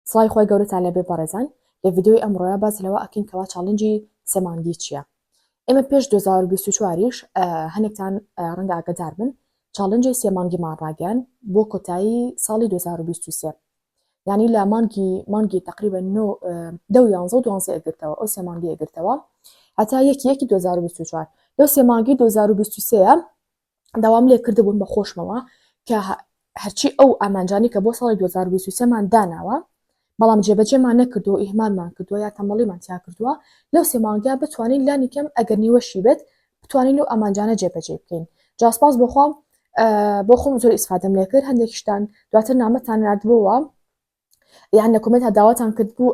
سڵاوی خوای گەورەتان لێبێ بەڕێزان لە ڤیدیۆی ئەمڕۆیا باس لەوە ئەکەین کەوا challenge ی سێ مانگی چییە ئێمە پێش 2024 یش هەنێکتان ڕەنگە ئاگادار بن challenge ی سێ مانگیمان ڕاگەیان بۆ کۆتایی ساڵی 2023 یعنی لە مانگی مانگی تقریبا نۆ دە و یانزە و دوانزە ئەگرتەوە ئەو سێ مانگی ئەگرتەوە هەتا یەکی یەکی 2024 لەو سێ مانگی 2023 داوام لێ کردبوون بە خۆشمەوە کە هەرچی ئەو ئامانجانی کە بۆ ساڵی 2023 مان داناوە بەڵام جێبەجێمان نەکردو ئیهمالمان کردووە یا تەمەڵیمان تیا کردووە لەو سێ مانگە بتوانین لانی کەم ئەگەر نیوەشی بێت بتوانین لەو ئامانجانە جێبەجێ بکەین جا سپاس بۆخوا بۆ خۆم زۆر ئیسفادەم لێکرد هەندێکیشتان دواتر نامەتان نردبووە یان لە comment ا داواتان کرد بوو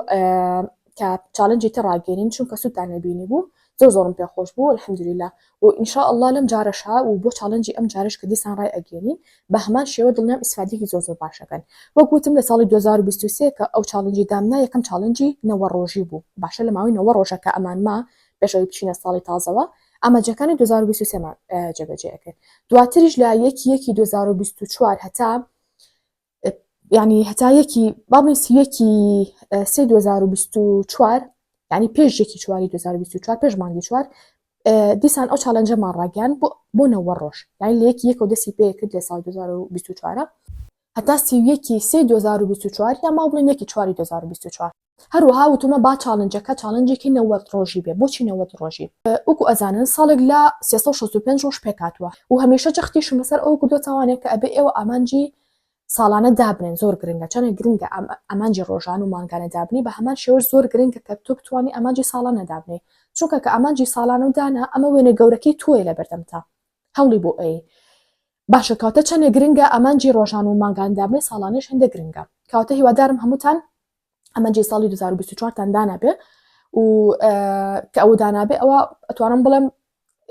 کە challenge ی تر ڕاگەێنین چونکە سوودتان نەبینی بوو زۆر زۆرم پێ خۆش بوو الحمدلله و ان شاء الله لەم جارەشا و بۆ challenge ی ئەم جارش کە دیسان ڕای ئەگەێنین بە هەمان شێوە دڵنیام ئیسفادێکی زۆر زۆر باشەکەن وەک وتم لە ساڵی 2023 کە ئەو challenge ی دامنا یەکەم challenge ی نەوە ڕۆژی بوو باشە لە ماوەی نەوە ڕۆژەکە ئەمان ما پێشەوەی بچینە ساڵی تازەوە ئامانجەکانی 2023 مان جێبەجێ ئەکرد دواتریش لە یەکی یەکی 2024 هەتا یعنی هەتا یەکی با بڵێین سی یەکی سێ 2024 یعنی پێش یەکی چواری 2024 پێش مانگی چوار دیسان ئەو challenge ەمان ڕاگەیان بۆ بۆ نەوە ڕۆژ یعنی لە یەکی یەکەوە دەستی پێ کرد لە ساڵ 2024 هەتا سی یەکی سێ 2024 یا ما بڵێن یەکی چواری 2024 هەروەها وتومە با challenge ەکە challenge ێکی 90 ڕۆژی بێ بۆچی 90 ڕۆژی وەکو ئەزانن ساڵێک لە 365 ڕۆژ پێکهاتووە و هەمیشە جەختیشم لەسەر ئەوە کردووە کە ئەبێ ئێوە ئامانجی ساڵانە دابنێن زۆر گرنگە چەنێک گرنگە ئامانجی ڕۆژان و مانگانە دابنی بە هەمان شێوەش زۆر گرنگە کە تۆ بتوانی ئامانجی ساڵانە دابنێی چونکە کە ئامانجی ساڵانە و دانا ئەمە وێنە گەورەکەی تۆیە لە بەردەمتا هەوڵی بۆ ئەی باشە کەواتە چەنێک گرنگە ئامانجی ڕۆژان و مانگان دابنێ ساڵانەش هەندە گرنگە کەواتە هیوادارم هەمووتان ئامانجی ساڵی 2024 تان دانابێ و کە ئەوە دانابێ ئەوە ئەتوانم بڵێم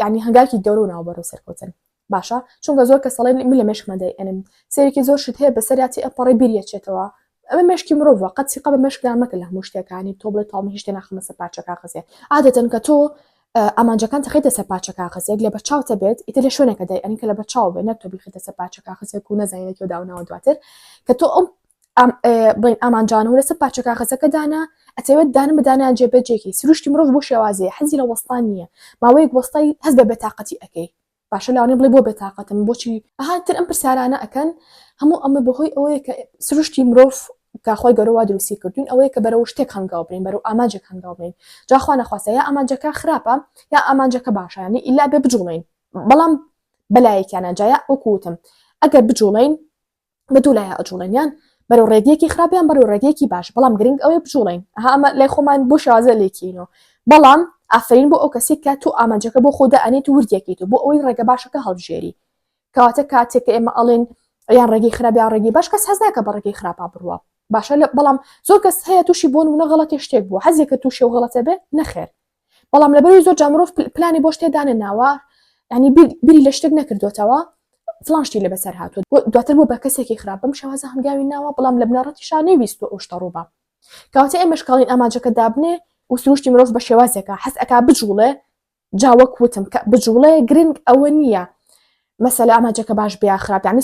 یعنی هەنگاکی گەورە و ناو بەرەو سەرکەوتن باشە چونکە زۆر کەس ئەڵێن من لە مێشکمان دایئەنم سەیرێکی زۆر شت هەیە بەسەریاتی ئەپەڕی بیر یەچێتەوە ئەمە مێشکی مرۆڤە قەت سیقە بە مێشکدا مەکە لە هەموو شتێکانی تۆ بڵێ تاڵ هیچ شتێ ناخەمە سەر پارچە کاغەزێ عادەتەن کە تۆ ئامانجەکان تەخیتە سەر پارچە کاغەزێک لە بەرچاوتە بێت ئیتر لە شوێنێکە دای ئەنی کە لە بەرچاو بێ نەک تۆ بیخیتە سەر پارچە کاغەزێک و نەزانی لە کوێ داوناوە دواتر کە تۆ ئەو بڵێن ئامانجانە و لەسەر پارچە کاغەزەکە دانا ئەتەوێت دانە بە دانیان جێبەجێکی سروشتی مرۆڤ بۆ شێوازەیە حەزی لە وەستان نییە ماوەیەک وەستای هەست بە بێتاقەتی ئەکەی باشە لەوانەیە بڵێ بۆ بێتاقەتم بۆچی ئەها تر ئەم پرسیارانە ئەکەن هەموو ئەمە بەهۆی ئەوەیە کە سروشتی مرۆڤ کە خۆی گەورە وا دروستی کردوین ئەوەیە کە بەرەو شتێک هەنگاو بنین بەرەو ئامانجێک هەنگاو بنین جا خوا نەخواستە یا ئامانجەکە خراپە یا ئامانجەکە باشە یعنی ئیلا بێ بجوڵێین بەڵام بەلایەکیانە جا یا وەکو وتم ئەگەر بجوڵێین بە دوو لایە ئەجوڵێن یان بەرەو ڕێگەیەکی خراپ یان بەرەو ڕێگەیەکی باش بەڵام گرنگ ئەوەیە بجوڵێین ئەها ئەمە لای خۆمان بۆ شێوازە لێکینەوە بەڵام ئافرین بۆ ئەو کەسێک کە تۆ ئامانجەکە بۆ خۆ دائەنێیت و وردیەکەیت و بۆ ئەوەی ڕێگە باشەکە هەڵبژێری کەواتە کاتێک کە ئێمە ئەڵێن یان ڕێگەی خراپ یان ڕێگەی باش کەس حەز ناکە بە ڕێگەی خراپا بڕوا باشە لە بەڵام زۆر کەس هەیە تووشی بۆ نمونە غەڵەتی شتێک بووە حەزێکە تووشی ئەو غەڵەتە بێ نەخێر بەڵام لەبەرەوەی زۆر جار مرۆڤ پلانی بۆ شتێ دانەناوە ینی بیری لە شتێک نەکردوێتەوە فلان شتی لە بەسەر هاتووە دواتر بوو بە کەسێکی خراپ بەم شێوازە هەنگاوی ناوە بەڵام لە بنەڕەتیشا نەیویستوە ئەو شتە ڕووبا کەواتە ئێمەش کاڵین ئامانجەکە دابنێ و سروشتی مرۆڤ بە شێوازێکە حەز ئەکا بجوڵێ جا وەک وتم کە بجوڵێ گرنگ ئەوە نییە مەسەلە ئامانجەکە باش بێ یا خراپ یعنی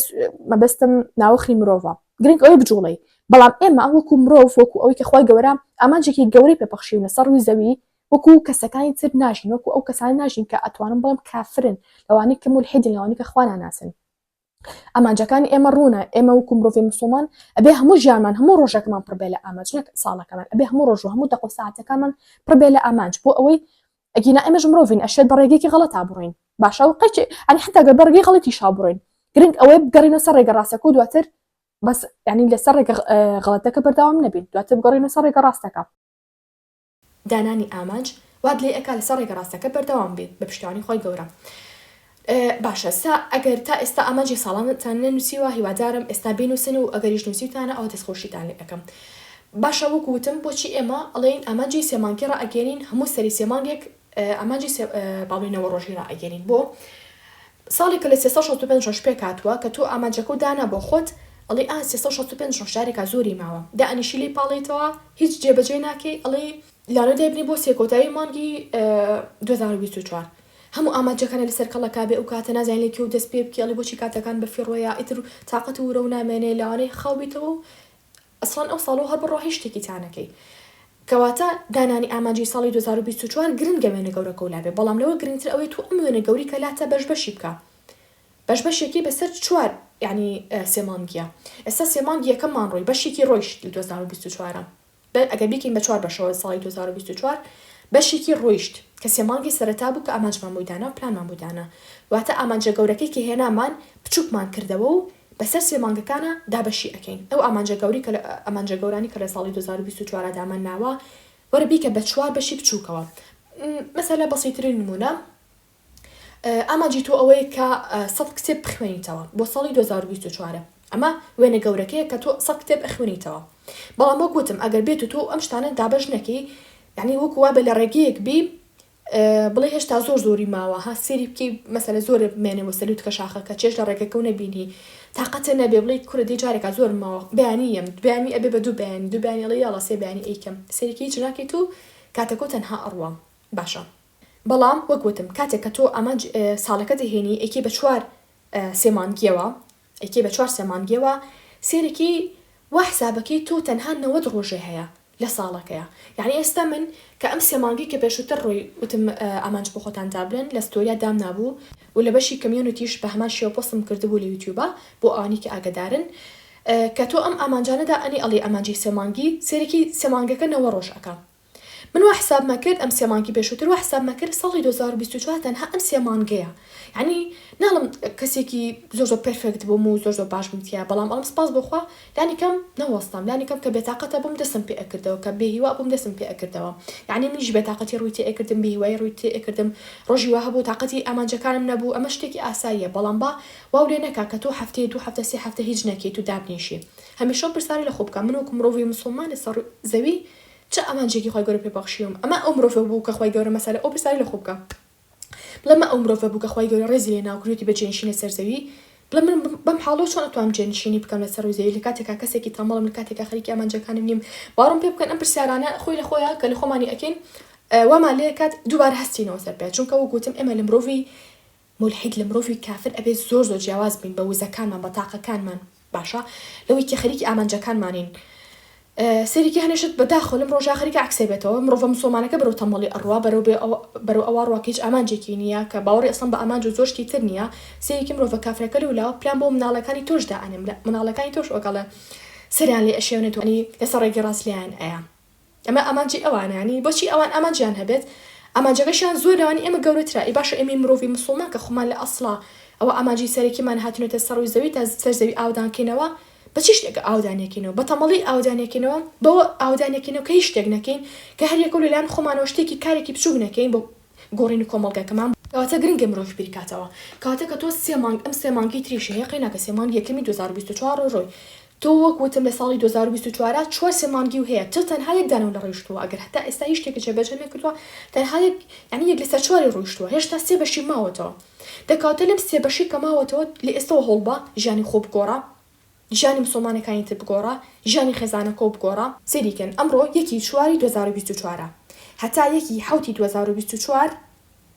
مەبەستم ناوەخنی مرۆڤە گرنگ ئەوەی بجوڵێی بەڵام ئێمە وەکو مرۆڤ وەکو ئەوەی کە خوای گەورە ئامانجێکی گەورەی پێ بەخشیونە سەر ڕووی زەوی وەکو کەسەکانی تر ناژین وەکو ئەو کەسانە ناژین کە ئەتوانم بڵێم کافرن لەوانەی کە مولحیدن لەوانەی کە خوا ناناسن ئامانجەکانی ئێمە ڕوونە ئێمە وەکو مرۆڤی مسوڵمان ئەبێ هەموو ژیانمان هەموو ڕۆژەکەمان پڕ بێ لە ئامانج نەک ساڵەکەمان ئەبێ هەموو ڕۆژ و هەموو دەقە و ساعەتەکانمان پڕ بێ لە ئامانج بۆ ئەوەی ئەگینا ئێمەش مرۆڤین ئەشێت بە ڕێگەیەکی غەڵەتا بڕۆین باشە و قەیچ یانی حتا گەر بە ڕێگەی غەڵەتیشا بڕۆین گرنگ ئەوەیە بگەڕێینەوە سەر ڕێگە ڕاستەکە و دواتر بەس یانی لەسەر ڕێگە غەڵەتەکە بەردەوام نەبین دواتر بگەڕێینەوە سەر ڕێگە ڕاستەکە. دانانی ئامانج وات لێ ئەکا لەسەر ڕێگە ڕاستەکە بەردەوام بیت بە پشتیوانی خوای گەورە باشە سا ئەگەر تا ئێستا ئامانجی ساڵانتان نەنووسیوە هیوادارم ئێستا بینووسن و ئەگەریش نووسیوتانە ئەوە دەستخۆشیتان لێ ئەکەم باشە وەکو وتم بۆچی ئێمە ئەڵێین ئامانجی سێ مانگی ڕائەگەیەنین هەموو سەری سێ مانگێک ئامانجی سێ با بڵێین نەوە ڕۆژی ڕائەگەیەنین بۆ ساڵێک کە لە 365 ڕۆژ پێک هاتووە کە تۆ ئامانجەکەو دانا بۆ خۆت ئەڵێی ئا 365 ڕۆژ جارێکا زۆری ماوە دائەنیشی لێی پاڵێیتەوە هیچ جێبەجێ ناکەی ئەڵێی لانە دایبنێ بۆ سێ کۆتایی مانگی 2024 هەموو ئامانجەکانە لەسەر کەڵەکا بێ ئەو کاتە نازانی لە کوێ دەست پێ بکەی ئەڵێ بۆچی کاتەکان بەفیڕۆیە ئیتر تاقەت و ورەو نامێنێ لەوانەیە خاو بیتەوە و. ئەسڵەن ئەو ساڵەو هەر بڕۆ هیچ شتێکی تیا نەکەی کەواتە دانانی ئامانجی ساڵی 2024 گرنگە وێنە گەورەکەو لابێ بەڵام لەوە گرنگتر ئەوەی تۆ ئەم وێنە گەوری کە لاتە بەش بەشی بکە بەش بەشێکی بەسەر چوار یانی سێ مانگیە ئێستا سێ مانگی یەکەممان ڕۆی بەشێکی ڕۆیشت لە 2024 ئەگەر بیکەین بە چوار بەشەوە ساڵی 2024 بەشێکی ڕۆیشت کە سێ مانگی سەرەتا بوو کە ئامانجمان بۆی دانا و پلانمان بۆ دانا واتە ئامانجە گەورەکەی کە هێنامان بچووکمان کردەوە و بەسەر سێ مانگەکانا دابەشی ئەکەین ئەو ئامانجە گەوری کە لە ئامانجە گەورانی کە لە ساڵی 2024 دامان ناوە وەرە بیکە بە چوار بەشی بچووکەوە مەسەلە بەسیترین نمونە ئامانجی تۆ ئەوەیە کە سەد کتێب بخوێنیتەوە بۆ ساڵی 2024 ئەمە وێنە گەورەکەیە کە تۆ سەد کتێب ئەخوێنیتەوە بەڵام وەک وتم ئەگەر بێت و تۆ ئەم شتانە دابەش نەکەی یعنی وەکو وابێ لە ڕێگەیەک بی بڵێ هێشتا زۆر زۆری ماوە ها سێری بکەی مەسەلە زۆر مێنێ وەسە لوتکە شاخەکە چێژ لە ڕێگەکە و نەبینی تاقەتە نەبێ بڵێ کورە دەی جارێکا زۆر ماوە بەیانی یەم بەیانی ئەبێ بە دوو بەیانی دوو بەیانی ئەڵێ یاڵا سێ بەیانی ئەیکەم سێریکە هیچ ناکەیت و کاتەکەو تەنها ئەڕوا باشە بەڵام وەک وتم کاتێک کە تۆ ئامانج ساڵەکە دەهێنی ئەیکەی بە چوار سێ مانگیەوە ئەیکەی بە چوار سێ مانگیەوە سێرەکی وا حسابەکەی تۆ تەنها 90 ڕۆژێ هەیە لە ساڵەکەیا یعنی ئێستا من کە ئەم سێ مانگەی کە پێشووتر ڕۆی وتم ئامانج بۆ خۆتان دابنێن لە ستۆریا دامنابوو و لە بەشی community ش بە هەمان شێوە پۆستم کردبوو لە یوتیوبا بۆ ئەوانەی کە ئاگەدارن کە تۆ ئەم ئامانجانە دائەنێی ئەڵێی ئامانجی سێ مانگی سێرەکی سێ مانگەکە نەوە ڕۆژ ئەکا من وا حسابمە کرد ئەم سێ مانگی پێشووتر وا حسابمە کرد ساڵی 2024 تەنها ئەم سێ مانگەیە یعنی ناڵم کەسێکی زۆر زۆر perfect بووم و زۆر زۆر باش بووم تیا بەڵام ئەڵم سپاس بۆ خوا لانی کەم نەوەستام لانی کەم کە بێتاقەتە بووم دەستم پێ ئەکردەوە کە بێهیوا بووم دەستم پێ ئەکردەوە یعنی منیش بێتاقەتی ڕووی تێ ئەکردم بێهیوایی ڕووی تێ ئەکردم ڕۆژی وا هەبوو تاقەتی ئامانجەکانم نەبوو ئەمە شتێکی ئاساییە بەڵام با واو لێ نەکا کە تۆ هەفتەیە دوو هەفتە سێ هەفتە هیچ نەکەیت و دابنیشی هەمیشە ئەو پرسیارە لە خۆ بکە من وەکو مرۆڤی موسڵمان لەسەر زەوی چ ئامانجێکی خوای گەورە پێ بەخشیوم ئەمە ئەو مرۆڤە بوو کە خوای گەورە مەسەلە ئەو پرسیارە لە خۆ بکە بڵێ مە ئەو مرۆڤە بوو کە خوای گەورە ڕێزی لێ ناو کردوویەتی بە جێنشینە سەر زەوی بڵێ من بەم حاڵەوە چۆن ئەتوانم جێنشینی بکەم لەسەر ڕووی زەوی لە کاتێکا کەسێکی تەمەڵم لە کاتێکا خەریکی ئامانجەکانم نیم باوەڕم پێ بکەن ئەم پرسیارانە خۆی لە خۆیا کە لە خۆمانی ئەکەین وامان لێ کات دووبارە هەستینەوە سەر پێ چونکە وەک وتم ئێمە لە مرۆڤی مولحید لە مرۆڤی کافر ئەبێ زۆر زۆر جیاواز بین بە وزەکانمان بە تاقەکانمان باشە لەوەی کە خەریکی ئامانجەکانمانین سەیرێکی هەنێ شت بەداخەوە لەم ڕۆژە خەریکە عەکسێ بێتەوە مرۆڤە مسوڵمانەکە بەرەو تەمەڵی ئەڕوا بەرەو بێ بەرەو ئەوە ڕوا کە هیچ ئامانجێکی نییە کە باوەڕی ئەسڵەن بە ئامانج و زۆر شتی تر نییە سەیرێکی مرۆڤە کافرەکە لەولاوە پلان بۆ مناڵەکانی تۆش دائەنێ مناڵەکانی تۆش ئەگەڵێ سەریان لێ ئەشێونێت و لەسەر ڕێگەی ڕاست لێیان ئەیا ئەمە ئامانجی ئەوانە یانی بۆچی ئەوان ئامانجیان هەبێت ئامانجەکەشیان زۆر لەوانی ئێمە گەورەترە ئەی باشە ئێمەی مرۆڤی مسوڵمان کە خۆمان لە ئەسڵا ئەوە ئامانجی سەرەکیمان هاتوونەتە سەر ڕووی زەوی تا سەر زەوی ئاوەدان کەینەوە بە چی شتێک ئاوەدان یەکەینەوە بە تەمەڵی ئاوەدان یەکەینەوە بەوە ئاوەدان یەکەینەوە کە هیچ شتێک نەکەین کە هەر یەکەو لەلایەن خۆمانەوە شتێکی کارێکی بچووک نەکەین بۆ گۆڕینی کۆمەڵگەکەمان کەواتە گرنگە مرۆڤ بیرکاتەوە کەواتە کە تۆ سێ مانگ ئەم سێ مانگەی تریش هەیە قەیناکە سێ مانگی یەکەمی 2024 ڕۆی ڕۆی تۆ وەک وتم لە ساڵی 2024 چوار سێ مانگی و هەیە تۆ تەنها یەک دانەو نەڕۆیشتووە ئەگەر هەتا ئێستا هیچ شتێکت جێبەجێ نەکردووە تەنها یەک یانی یەک لەسەر چواری ڕۆیشتووە هێشتا سێ بەشی ماوەتەوە دە کەواتە لەم سێ بەشەی کە ماوەتەوە لە ئێستەوە هەوڵبە ژیانی خۆ بگۆڕە ژیانی مسوڵمانەکانی تر بگۆڕە ژیانی خێزانەکەو بگۆڕە. سەیری کەن ئەمڕۆ یەکی چواری 2024 ە هەتا یەکی حەوتی 2024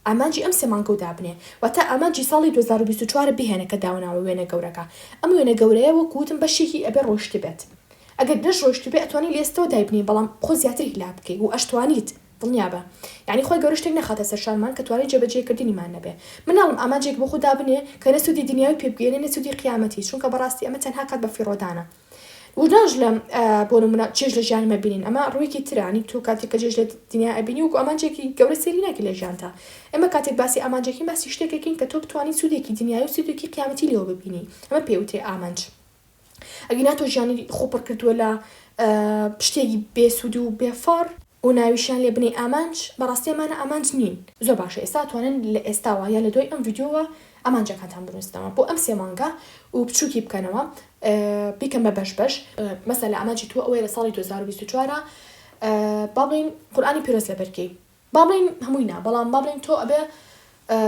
ئامانجی ئەم سێ مانگەو دابنێ واتە ئامانجی ساڵی 2024 بهێنە کە داوناوە وێنە گەورەکە ئەم وێنە گەورەیە وەکو وتم بەشێکی ئەبێ ڕۆیشتبێت ئەگەر نەش ڕۆیشتبێ ئەتوانی لە ئێستەوە دایبنێی بەڵام خۆ زیاتر هیلاک بکەی و ئەشتوانیت دڵنیابە یەعنی خوای گەورە شتێک نەخاتە سەر شانمان کە توانای جێبەجێ کردنیمان نەبێ مناڵم ئامانجێک بۆ خۆ دابنێ کە نە سوودی دنیاوی پێ بگەیەنێ نە سوودی قیامەتی چونکە بەڕاستی ئەمە تەنها کات بە فیڕۆدانە و ناش لە بۆ نمونە چێژ لە ژیان مەبینین ئەمە ڕوویەکی ترە یانی تۆ کاتێک کە چێژ لە دنیا ئەبینی وەکو ئامانجێکی گەورە سەیری ناکەی لە ژیانتا ئێمە کاتێک باسی ئامانجەکەین باسی شتێکەکەین کە تۆ بتوانی سوودێکی دنیایی و سوودێکی قیامەتی لێوە ببینی ئەمە پێ وترێ ئامانج ئەگینا تۆ ژیانی خۆ پڕ کردووە لە شتێکی بێ سوود و بێ فەڕ و ناویشیان لێ بنێی ئامانج، بەڕاستی ئەمانە ئامانج نین. زۆر باشە ئێستا ئەتوانن لە ئێستاوە یان لە دوای ئەم ڤیدیۆوە ئامانجەکانتان بنوسنەوە بۆ ئەم سێ مانگە و بچوکی بکەنەوە بیکەن بە بەش بەش. مەسەلە ئامانجی تۆ ئەوەیە لە ساڵی 2024 با بڵێین قورئانی پیرۆز لەبەر کەی با بڵێین هەمووی نا بەڵام با بڵێین تۆ ئەبێ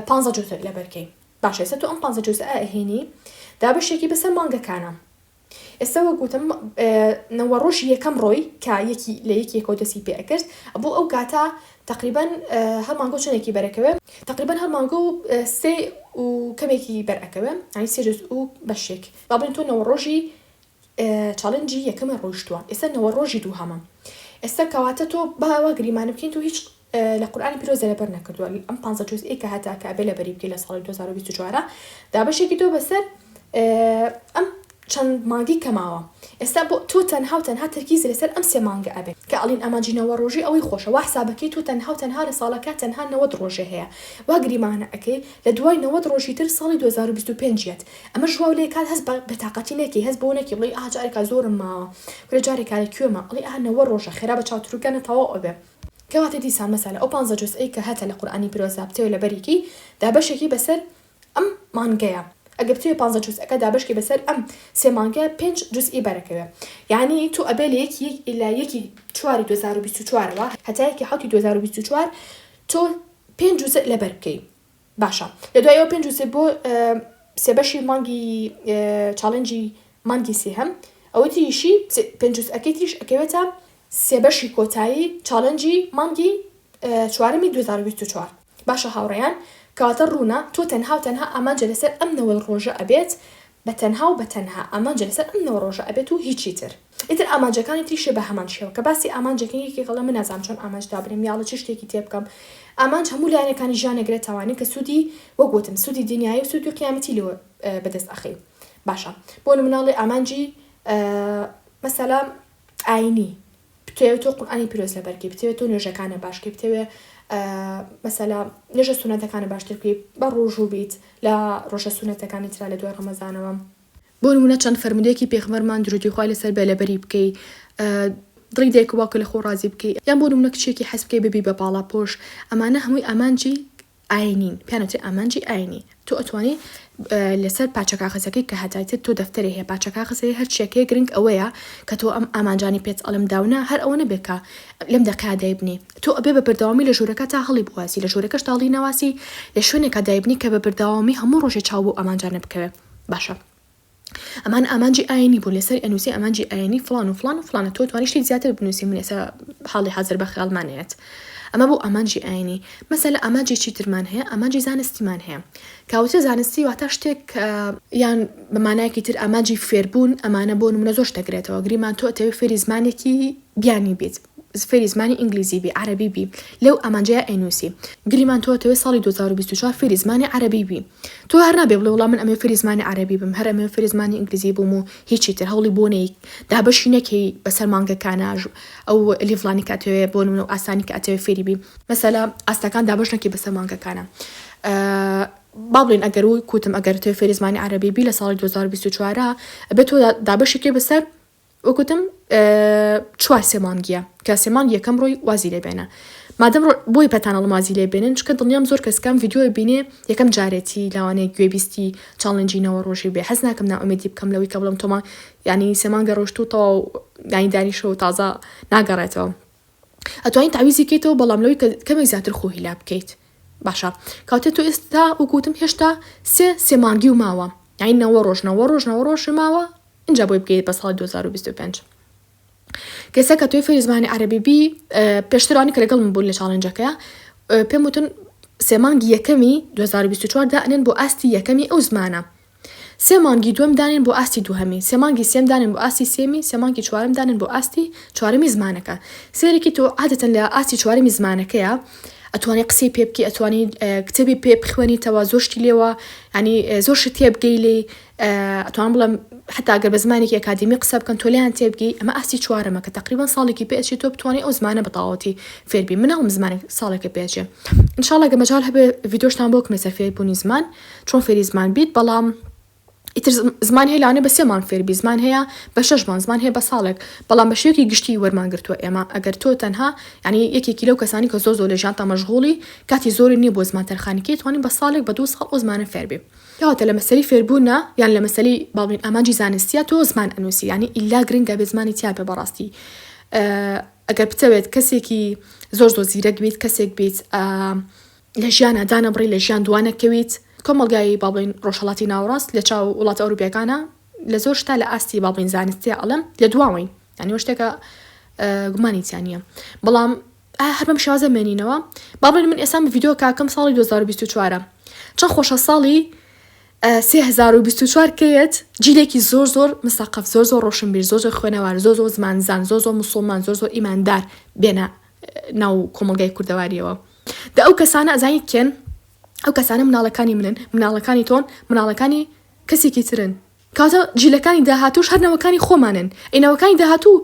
پانزە جوزء لەبەر کەی باشە ئێستا تۆ ئەم پانزە جوزء ئەهێنی دابەشێکی بەسەر مانگەکانە ئێستا وەک وتم نەوە ڕۆژی یەکەم ڕۆی کە یەکی لە یەکی یەکەوە دەستی پێ ئەکرد بۆ ئەو کاتە تقریبا هەر مانگۆ چەندێکی بەرەکەوێ تقریبا هەر مانگۆ سێ و کەمێکی بەر ئەکەوێ یانی سێ جزء و بەشێک با بڵێین تۆ نەوە ڕۆژی. challenge ی یەکەمە ڕۆیشتووە ئێستا نەوە ڕۆژی دووهەمە ئێستا کەواتە تۆ با وا گریمانە بکەین تۆ هیچ لە قورئانی پیرۆزە لەبەر نەکردووە ئەم پانزە جوزئەی کە هەتا کە ئەبێ لەبەری بکەی لە ساڵی 2024 دابەشێکی تۆ بەسەر ئەم چەند مانگی کە ماوە ئێستا بۆ تۆ تەنها و تەنها تەرکیز لەسەر ئەم سێ مانگە ئەبێ کە ئەڵین ئامانجی نەوە ڕۆژی ئەوەی خۆشە وا حسابەکەی تۆ تەنها و تەنها لە ساڵەکە تەنها 90 ڕۆژێ هەیە وا گریمانە ئەکەی لە دوای 90 ڕۆژی تر ساڵی 2025 یەت ئەمەش واو لێکات هەست بە بێتاقەتی نەکەی هەست بەوە نەکەی بڵێی ئاه جارێکا زۆرم ماوە کورە جارێکا لە کوێمە ئەڵێی ئاه نەوە ڕۆژە خێرا بە چاوتروکانە تەواو ئەبێ. کەواتە دیسان مەسەلە ئەو پانزە جوزئەی کە هەتە لە قورئانی پیرۆزدا بتەوێ لەبەری کەی دابەشێکی بەسەر ئەم مانگەیە ئەگەر بتەوێ پانزە جوزئەکە دابەشکەی بەسەر ئەم سێ مانگە پێنج جوزئی بەرەکەوێ یانی تۆ ئەبێ لە یەکی لە یەکی چواری 2024 ەوە هەتا یەکی حەوتی 2024 تۆ پێنج جوزئ لەبەر بکەی باشە لە دوای ئەوە پێنج و سێ بۆ سێ بەشی مانگی challenge ی مانگی سێهەم ئەوەی تریشی پێنج و ئەکەی تریش ئەکەوێتە سێ بەشی کۆتایی challenge ی مانگی چوارەمی 2024 باشە هاوڕێیان کەواتە ڕوونە تۆ تەنها و تەنها ئامانجە لەسەر ئەم 90 ڕۆژە ئەبێت بە تەنها و بە تەنها ئامانجە لەسەر ئەم نەوە ڕۆژە ئەبێت و هیچی تر. ئیتر ئامانجەکانی تریشێ بە هەمان شێوە کە باسی ئامانجەکەین یەکێک ئەڵێ من نازانم چۆن ئامانج دابنێم یاڵە چ شتێکی تێ بکەم ئامانج هەموو لایەنەکانی ژیان ئەگرێتەوانێ کە سوودی وەک وتم سوودی دنیایی و سوودی قیامەتی لێوە بەدەست ئەخەی باشە بۆ نمونە ئەڵێ ئامانجی مەسەلە ئاینی بتەوێ تۆ قورئانی پیرۆز لەبەر کەی بتەوێ تۆ نوێژەکانە باش کەی بتەوێ مەسەلا نوێژە سونەتەکانە باشتر بکەی بە ڕۆژوو بیت لە ڕۆژە سونەتەکانی ترا لە دوای ڕەمەزانەوە. بۆ نمونە چەند فەرموودەیەکی پێغەمبەرمان درودی خوای لەسەر بێ لەبەری بکەی دڵی دایک و باوکت لە خۆ ڕازی بکەی یان بۆ نمونە کچێکی حەز بکەی ببی بە باڵاپۆش ئەمانە هەمووی ئامانجی ئاینین پێیان ئەوترێ ئامانجی ئاینی تۆ ئەتوانی لەسەر پارچە کاغەزەکەی کە هەتایتر تۆ دەفتەرێ هەیە پارچە کاغەز هەیە هەر چیەک هەیە گرنگ ئەوەیە کە تۆ ئەم ئامانجانی پێت ئەڵێم داونە هەر ئەوە نەبێ کە لەم دەقەیا دایبنێی تۆ ئەبێ بە بەردەوامی لە ژوورەکە تا هەڵی بواسی لە ژوورەکەش تا هەڵی نەواسی لە شوێنێکا دایبنی کە بە بەردەوامی هەموو ڕۆژێ چاو بەو ئامانجانە بکەوێ باشە ئەمان ئامانجی ئاینی بوون لەسەر ئەنووسی ئامانجی ئاینی فڵان و فڵان و فڵانە تۆ توانی شتی زیاتر بنووسی من ئێستا حاڵی حازر بە خەیاڵمان نەیەت ئەمە بۆ ئامانجی ئاینی مەسەلە ئامانجی چی ترمان هەیە ئامانجی زانستیمان هەیە کاوتە زانستی واتە شتێک یان بە مانایەکی تر ئامانجی فێربوون ئەمانە بۆ نمونە زۆر شتەگرێتەوە گریمان تۆ ئەتەوێ فێری زمانێکی بیانی بیت فێری زمانی ئینگلیزی بی عەرەبی بی لەو ئامانجەیا ئەینوسی گریمان تۆ ئەتەوێ ساڵی 2024 فێری زمانی عەرەبی بی تۆ هەر نابێ بڵێ وەڵا من ئەمەوێ فێری زمانی عەرەبی بم هەر ئەمەوێ فێری زمانی ئینگلیزی بووم و هیچی تر هەوڵی بۆ نەی دابەشی نەکەی بەسەر مانگەکانا ئەو level انی کە ئەتەوێ بۆ نمونە و ئاستانی کە ئەتەوێ فێری بی مەسەلە ئاستەکان دابەش نەکەی بەسەر مانگەکانا با بڵێین ئەگەر وەک وتم ئەگەر ئەتەوێ فێری زمانی عەرەبی بی لە ساڵی 2024 ئەبێ تۆ دابەشی کەی بەسەر وەک وتم چوار سێ مانگیە کە سێ مانگ یەکەم ڕۆی وازی لێ بێنە مادەم ڕۆ بۆی پەتان ئەڵم وازی لێ بێنن چکە دڵنیام زۆر کەس کەم ڤیدیۆی بینێ یەکەم جارێتی لاوانەیە گوێبیستی challenge ی نەوە ڕۆژی بێ حەز ناکەم نائومێدی بکەم لەوەی کە بڵێم تۆما یانی سێ مانگە ڕۆشت و تەواو یانی دانیشە و تازە ناگەڕێتەوە ئەتوانی تەعویزی کەیتەوە بەڵام لەوەی کە کەمێک زیاتر خۆ هیلا بکەیت باشە کاتێ تۆ ئێستا وەکوتم هێشتا سێ سێ مانگی و ماوە یانی نەوە ڕۆژ نەوە ڕۆژ نەوە ڕۆژ ماوە ئینجا بۆی بگەیت بە ساڵی 2025 کەسە کە تۆی فێری زمانی عەرەبی بی پێشتر ئەوانەی کە لەگەڵ من بوون لە challenge ەکەیا پێم وتن سێ مانگی یەکەمی 2024 دائەنێن بۆ ئاستی یەکەمی ئەو زمانە سێ مانگی دووەم دانێن بۆ ئاستی دووهەمی سێ مانگی سێم دانێن بۆ ئاستی سێمی سێ مانگی چوارەم دانێن بۆ ئاستی چوارەمی زمانەکە سێرێکی تۆ عادەتەن لە ئاستی چوارەمی زمانەکەیە ئەتوانی قسەی پێ بکەی ئەتوانی کتێبی پێ بخوێنیتەوە زۆر شتی لێوە ینی زۆر شت تێبگەی لێی ئەتوانم بڵێم حتا گەر بە زمانێکی ئەکادیمی قسە بکەن تۆ لێیان تێبگەی ئەمە ئاستی چوارەمە کە تقریبا ساڵێکی پێ ئەچێت تۆ بتوانانی ئەو زمانە بە تەواوەتی فێربی مناڵم زمانێک ساڵێکە پێ ئەچێ ئینشاڵڵا گە مەجال هەبێ ڤیدیۆشتان بۆ بکەم لەسەر فێربوونی زمان چۆن فێری زمان بیت بەڵام ئیتر زمان هەیە لەوانەیە بە سێ مانگ فێربی زمان هەیە بە شەش مانگ زمان هەیە بە ساڵێک بەڵام بە شێوەیەکی گشتی وەرمان گرتووە ئێمە ئەگەر تۆ تەنها یعنی یەکێکی لەو کەسانی کە زۆر زۆر لە ژیانتا مەشغوڵی کاتی زۆری نییە بۆ زمان تەرخانی کەی توانی بە ساڵێک بە دوو ساڵ ئەو زمانە فێربی کەواتە لە مەسەلەی فێربوونا یان لە مەسەلەی با بڵێین ئامانجی زانستیە تۆ زمان ئەنووسی یانی ئیلا گرنگە بێ زمانی تیا بێ بەڕاستی ئەگەر بتەوێت کەسێکی زۆر زۆر زیرەک بیت کەسێک بیت لە ژیانە دانەبڕی لە ژیان دوانەکەویت کۆمەڵگای با بڵێین ڕۆژهەڵاتی ناوەڕاست لە چاو وڵاتە ئەوروپیەکانە لە زۆر شتا لە ئاستی با بڵێین زانستیە ئەڵێم لە دواوەین یانی وە شتێکە گومانی تیا نییە بەڵام ئایا هەر بەم شێوازە مێنینەوە؟ با بڵێن من ئێستا ڤیدیۆ کاکەم ساڵی 2024 چەند خۆشە ساڵی 2024. 3024 کەیەت جیلێکی زۆر زۆر مسەقەف زۆر زۆر ڕۆشنبیر زۆر زۆر خوێنەوار زۆر زۆر زمانزان زۆر زۆر مسوڵمان زۆر زۆر ئیماندار بێنە ناو کۆمەڵگای کوردەواریەوە دە ئەو کەسانە ئەزانی کێن ئەو کەسانە مناڵەکانی منن مناڵەکانی تۆن مناڵەکانی کەسێکی ترن کەواتە جیلەکانی داهاتووش هەر نەوەکانی خۆمانن ئەی نەوەکانی داهاتوو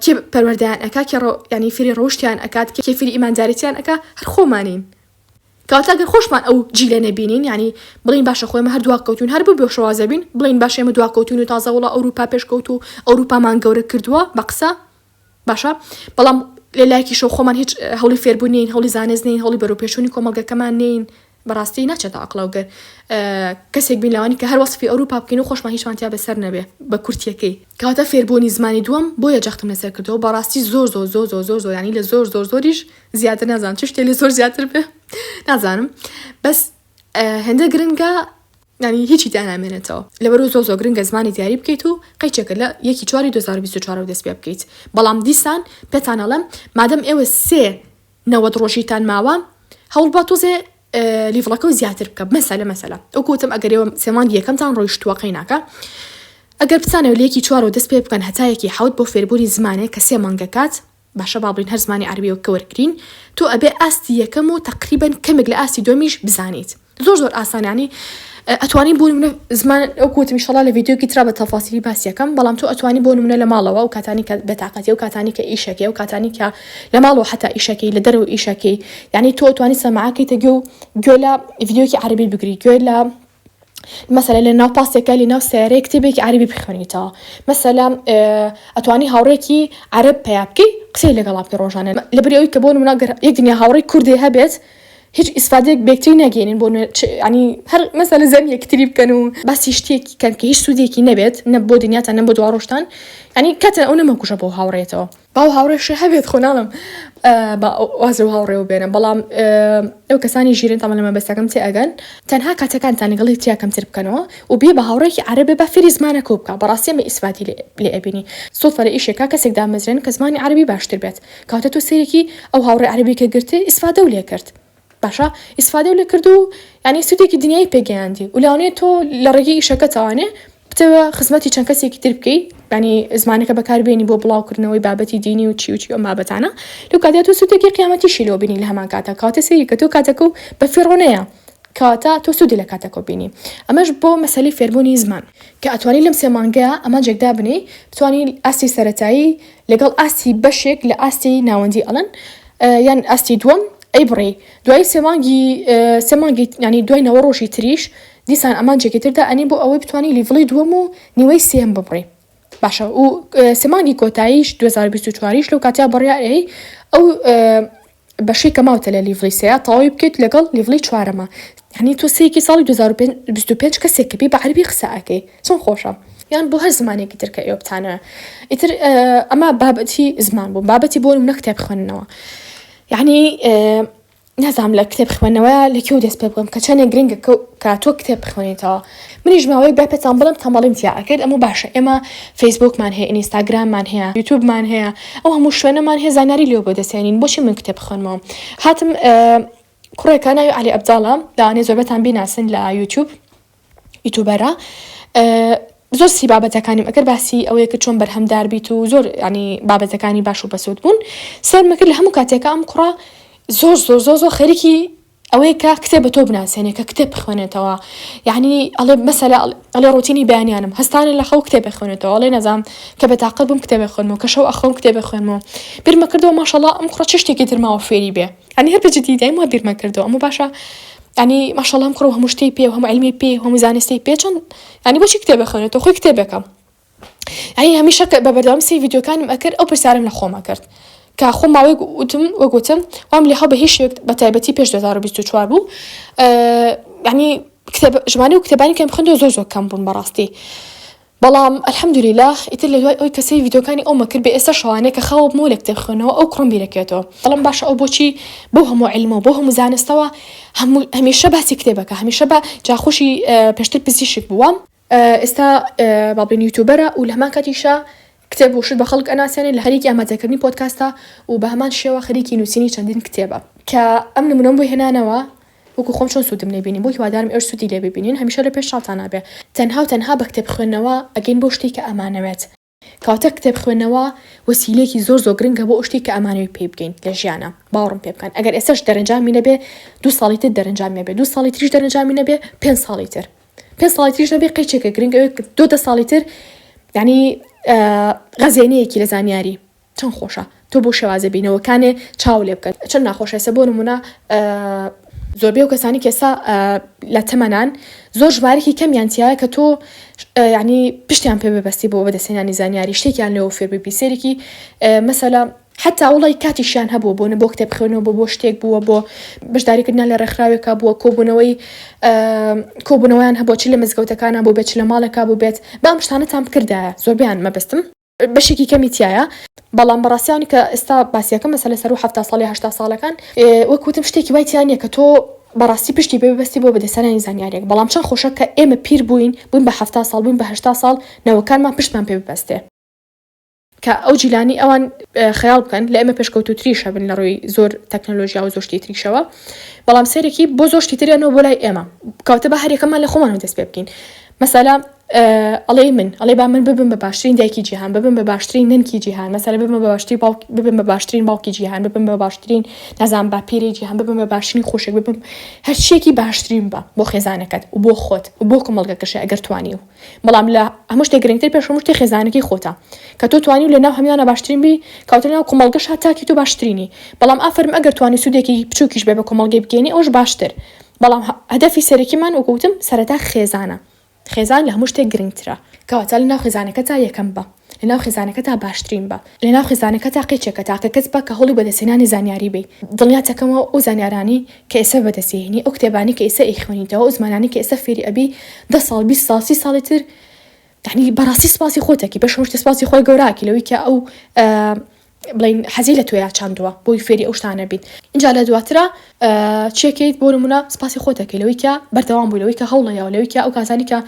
کێ پەروەردەیان ئەکا کێ ینی فێری ڕەوشتیان ئەکات کێ فێری ئیماندارێتیان ئەکا هەر خۆمانین کەواتە ئەگەر خۆشمان ئەو جیلە نەبینین یعنی بڵین باشە خۆ ئێمە هەر دواکەوتوین هەر بەو شێوازە بین بڵین باشە ئێمە دواکەوتوین و تازە وڵا ئەوروپا پێشکەوت و ئەوروپامان گەورە کردووە بە قسە باشە بەڵام لە لایەکیشەوە خۆمان هیچ هەوڵی فێربوون نین هەوڵی زانست نین هەوڵی بەرەوپێشچوونی کۆمەڵگەکەمان نین بەڕاستی ناچێتە عەقڵەوە گەر کەسێک بین لەوانی کە هەر وەسفی ئەوروپا بکەین و خۆشمان هیچمان تیا بەسەر نەبێ بە کورتیەکەی. کەواتە فێربوونی زمانی دووەم بۆیە جەختم لەسەر کردەوە بەڕاستی زۆر زۆر زۆر زۆر زۆر زۆر یانی لە زۆر زۆر زۆریش زیاتر نازانم چ شتێ لە زۆر زیاتر بێ نازانم بەس هێندە گرنگە یانی هیچی تیا نامێنێتەوە لەبەرو زۆر زۆر گرنگە زمانی دیاری بکەیت و قەیچێکە لە یەکی چواری 2024 دەست پێ بکەیت بەڵام دیسان پێتان ئەڵێم مادەم ئێوە سێ 90 ڕۆژیتان ماوە هەوڵ بە تۆزێ level ەکە و زیاتر بکە مەسەلە مەسەلە ئەو کوتم ئەگەر ئێوە سێ مانگی یەکەمتان ڕۆیشتووە قەیناکە ئەگەر بتانەوە لە یەکی چوارەوە دەست پێ بکەن هەتا یەکی حەوت بۆ فێربوونی زمانێک کە سێ مانگەکات باشە با بڵێین هەر زمانی عەرەبیەوە کە وەرگرین تۆ ئەبێ ئاستی یەکەم و تەقریبەن کەمێک لە ئاستی دووەمیش بزانیت زۆر زۆر ئاسان یانی ئەتوانی بۆ نمونە زمان ئەو کوتم ئیشەڵا لە ڤیدیۆکی ترا بە تەفاسیلی باس یەکەم بەڵام تۆ ئەتوانی بۆ نمونە لە ماڵەوە ئەو کاتانی کە بێتاقەتی ئەو کاتانی کە ئیشەکەی ئەو کاتانی کە لە ماڵەوە حتا ئیشەکەی لە دەرەوە ئیشەکەی یعنی تۆ ئەتوانی سەماعەکەیتە گوێ و گوێ لە ڤیدیۆکی عەرەبی بگری گوێ لە مەسەلە لە ناو پاسێکە لە ناو سیارەیە کتێبێکی عەربی بخوێنیتەوە مەسەلە ئەتوانی هاوڕێکی عەرەب پەیا بکەی قسەی لەگەڵا بکەی ڕۆژانە لەبری ئەوەی کە بۆ نمونە گەر یەک دنیا هاوڕێی کوردێ هەبێت هیچ ئیسفادەیەک بێکتری ناگەێنین بۆ ینی هەر مەسەلە زەم یەکتری بکەن و باسی شتێکی کەن کە هیچ سوودێکی نەبێت نە بۆ دنیاتان نە بۆ دواڕۆژتان ینی کاتە ئەو نەمەکوژە بۆ هاوڕێتەوە باو هاوڕێشی هەبێت خۆ ناڵێم با واز لەو هاوڕێوە بێنم بەڵام ئەو کەسانی ژیرن تەمان لە مەبەستەکەم تێ ئەگەن تەنها کاتەکانتان لەگەڵ یەکتریا کەمتر بکەنەوە و بێ بە هاوڕێکی عەرەبێ با فێری زمانەکەو بکا بەڕاستی ئەمە ئیسفادی لێ ئەبینی سوڵفە لە ئیشێکا کەسێک دامەزرێن کە زمانی عەرەبی باشتر بێت کەواتە تۆ سەیرێکی ئەو هاوڕێ عەرەبی کە گرتێ ئیسفادەو لێ کرد باشە ئیسفادەو لێ کرد و یانی سوودێکی دنیایی پێ گەیاندی و لەوانەیە تۆ لە ڕێگەی ئیشەکەتەوانێ بتەوێ خزمەتی چەند کەسێکی تر بکەی ینی زمانەکە بەکاربێنی بۆ بڵاوکردنەوەی بابەتی دینی و چی و چی ئەم بابەتانە لەو کاتە تۆ سوودێکی قیامەتیشی لەوە بینی لە هەمان کاتە کاتە سەیری کە تۆ کاتەکە و بە فیڕۆنەیە کەواتە تۆ سوودی لە کاتەکە بینی ئەمەش بۆ مەسەلەی فێربوونی زمان کە ئەتوانی لەم سێ مانگەیە ئامانجێک دابنێی بتوانی ئاستی سەرەتایی لەگەڵ ئاستی بەشێک لە ئاستی ناوەندی ئەڵێن یان ئاستی دووەم ئەی بڕی دوای سێ مانگی سێ مانگی ینی دوای نەوە ڕۆژی تریش دیسان ئامانجێکی تردا ئەنی بۆ ئەوەی بتوانی level ی دووەم و نیوەی سێم ببڕی باشە و سێ مانگی کۆتاییش 2024 یش لەو کاتیا بڕیار ئەی ئەو بەشەی کە ماوتە لە level ی سێیا تەواوی بکەیت لەگەڵ level ی چوارەما یعنی تۆ سێیەکی ساڵی 2025 کەسێک کە بی بە عەرەبی قسە ئەکەی چۆن خۆشە یان بۆ هەر زمانێکی تر کە ئێوە بتانەوێ ئیتر ئەمە بابەتی زمان بوو بابەتی بۆ نمونە کتێب خوێندنەوە یعنی نازانم لە کتێب خوێندنەوە لە کوێ دەست پێ بکەم کە چەندێک گرنگە کە تۆ کتێب بخوێنیتەوە منیش ماوەیەک با پێتان بڵێم تەمەڵیم تیا ئەکرد ئەمە باشە ئێمە فەیسبوکمان هەیە ئینستاگراممان هەیە یوتوبمان هەیە ئەو هەموو شوێنەمان هەیە زانیاری لێ بۆ دەستێنین بۆچی من کتێب بخوێنمەوە هاتم کوڕێکە ناوی عەلی ئەبداڵە لەوانەیە زۆربەتان بیناسن لە یوتیوب یوتوبەرە زۆر سی بابەتەکانیم ئەگەر باسی ئەوەیە کە چۆن بەرهەمدار بیت و زۆر ینی بابەتەکانی باش و بەسوود بوون سەرمە کرد لە هەموو کاتێکە ئەم کوڕە زۆر زۆر زۆر زۆر خەریکی ئەوەیە کە کتێب بە تۆ بناسێنێ کە کتێب بخوێنێتەوە یعنی ئەڵێ مەسەلە ئەڵێ ڕۆتینی بەیانیانم هەستانە لە خەو کتێب بخوێنێتەوە ئەڵێ نەزام کە بەتاقەت بووم کتێب بخوێنمەوە کە شەو ئەخەوم کتێب بخوێنمەوە بیرمە کردەوە ماشەڵا ئەم کوڕە چ شتێکی تر ماوە فێری بێ یعنی هەر بە جدی دایم وا بیرمە کردەوە ئەمە باشە یعنی ماشەڵا ئەم کوڕە هەموو شتێی پێ و هەموو عیلمی پێ و هەموو زانستی پێ چۆن یعنی بۆچی کتێب بخوێنێتەوە خۆی کتێبێکە یعنی هەمیشە کە بە بەردەوام سەیری ڤیدیۆکانم ئەکرد ئەو پرسیارەم لە خۆم ئەکرد کە خۆم ماوەیەک وتم وەک وتم وام لێ هەڵ بە هیچ شێوەیەک بە تایبەتی پێش 2024 بوو یعنی کتێب ژمارەی و کتێبانی کەم خوێندەوە زۆر زۆر کەم بوون بەڕاستی بەڵام الحمدللە ئیتر لە دوای ئەوی کە سەیری ڤیدیۆکانی ئەومە کرد بێ ئێستا شەوانەیە کە خاو بمەوە لە کتێب خوێندنەوە ئەو کوڕەم بیرەکەوێتەوە بەڵام باشە ئەو بۆچی بەو هەموو عیلمەوە بەو هەموو زانستەوە هەموو هەمیشە باسی کتێبەکە هەمیشە بە جا خۆشی پێشتر پزیشک بووە ئێستا با بڵێین یوتوبەرە و لە هەمان کاتیشا کتێب و شت بە خەڵک ئەناسێنێ لە خەریکی ئامادەکردنی پۆدکاستە و بە هەمان شێوە خەریکی نووسینی چەندین کتێبە کە ئەم نمونەم بۆ هێنانەوە. وەکو خۆم چۆن سوودم لێ بینی بۆ هیوادارم ئێوەش سوودی لێ ببینین هەمیشە لە پێش چاوتانا بێ تەنها و تەنها بە کتێب خوێندنەوە ئەگەین بەو شتەی کە ئەمانەوێت. کەواتە کتێب خوێندنەوە وەسیلەیەکی زۆر زۆر گرنگە بۆ ئەو شتەی کە ئەمانەوێت پێی بگەین لە ژیانا باوەڕم پێ بکەن ئەگەر ئێستاش دەرەنجامی نەبێ دوو ساڵی تر دەرەنجامی ئەبێ دوو ساڵی تریش دەرەنجامی نەبێ پێنج ساڵی تر پێنج ساڵی تریش نەبێ قەیچێکە گرنگ ئەوێ دو دە ساڵی تر یعنی غەزێنەیەکی لە زانیاری چەند خۆشە تۆ بۆ شێوازە بینەوەکانێ چاو لێ بکەن چەند ناخۆشە ئێستا بۆ نمونە زۆربەی ئەو کەسانی کە ئێستا لە تەمەنان زۆر ژمارەکی کەمیان تایە کە تۆ ینی پشتیان پێ ببەستی بۆ بەدەستهێنانی زانیاری شتێکیان لەوە فێر ببی سێرێکی مەسەلە حتا وڵی کاتیشیان هەبوو بۆ بۆ کتێب خوێنەوە بۆ بۆ شتێک بووە بۆ بەشداریکردنیان لە ڕێکخراوێکا بووە کۆبوونەوەی کۆبوونەوەیان هەبووە چ لە مزگەوتەکانە بوو بێت چ لە ماڵێکا بوو بێت با ئەم شتانەتان بکردایە زۆربیان مەبەستم بەشێکی کەمی تیایە بەڵام بەڕاستی ئەوانی کە ئێستا باسیەکەم مەسەلە سەرو 70 ساڵ یا 80 ساڵەکان وەک وتم شتێکی وای تیا نییە کە تۆ بەڕاستی پشتی پێ ببەستی بۆ بەدەستهێنانی زانیاریەک بەڵام چەند خۆشە کە ئێمە پیر بووین بووین بە 70 ساڵ بووین بە 80 ساڵ نەوەکانمان پشتمان پێ ببەستێ کە ئەو جیلانی ئەوان خەیاڵ بکەن لە ئێمە پێشکەوتوتریش هەبن لە ڕووی زۆر تەکنەلۆژیا و زۆر شتی تریشەوە بەڵام سەرێکی بۆ زۆر شتی تریانەوە بۆ لای ئێمە کەواتە بە هەریەکەمان لە خۆمانەوە دەست پێ بکەین مەسەلە ئەڵێی من ئەڵێ با من ببم بە باشترین دایکی جیهان ببم بە باشترین نەنکی جیهان مەسەلە ببم بە باشترین باوک ببم بە باشترین باوکی جیهان ببم بە باشترین نازانم باپیرەی جیهان ببم بە باشترین خوشک ببم هەرچیەکی باشترین بە بۆ خێزانەکەت و بۆ خۆت و بۆ کۆمەڵگەکەشی ئەگەر توانی و بەڵام لە هەموو شتێک گرنگتر پێش هەموو شتێک خێزانەکەی خۆتە کە تۆ توانی و لە ناو هەموویانە باشترین بی کەواتە لە ناو کۆمەڵگەشا تاکی تۆ باشترینی بەڵام ئافەرم ئەگەر توانی سوودێکی بچووکیش بێ بە کۆمەڵگەی بگەیەنی ئەوەش باشتر بەڵام هەدەفی سەرەکیمان وەکو وتم سەرەتا خێزانە خێزان لە هەموو شتێک گرنگترە کەواتە لەناو خێزانەکەتا یەکەم بە لەناو خێزانەکەتا باشترین بە لەناو خێزانەکەتا قیچێکە تاکە کەس بە کە هەوڵی بەدەستهێنانی زانیاری بەی دڵنیاتەکەمەوە ئەو زانیارانەی کە ئێستا بەدەستیهێنی ئەو کتێبانەی کە ئێستا ئەیخوێنیتەوە ئەو زمانانەی کە ئێستا فێری ئەبی دە ساڵ 20 ساڵ 30 ساڵی تر یعنی بەڕاستی سپاسی خۆتەکی پێش هەموو شتێ سپاسی خۆی گەوراکی لەوەی کە ئەو بڵێین حەزی لە تۆیا چاندووە بۆی فێری ئەو شتانە بیت ئینجا لە دواترا چێکەیت بۆ نمونە سپاسی خۆت دەکەی لەوەی کە بەردەوام بووی لەوەی کە هەوڵەیەوە لەوەی کە ئەو کاتانی کە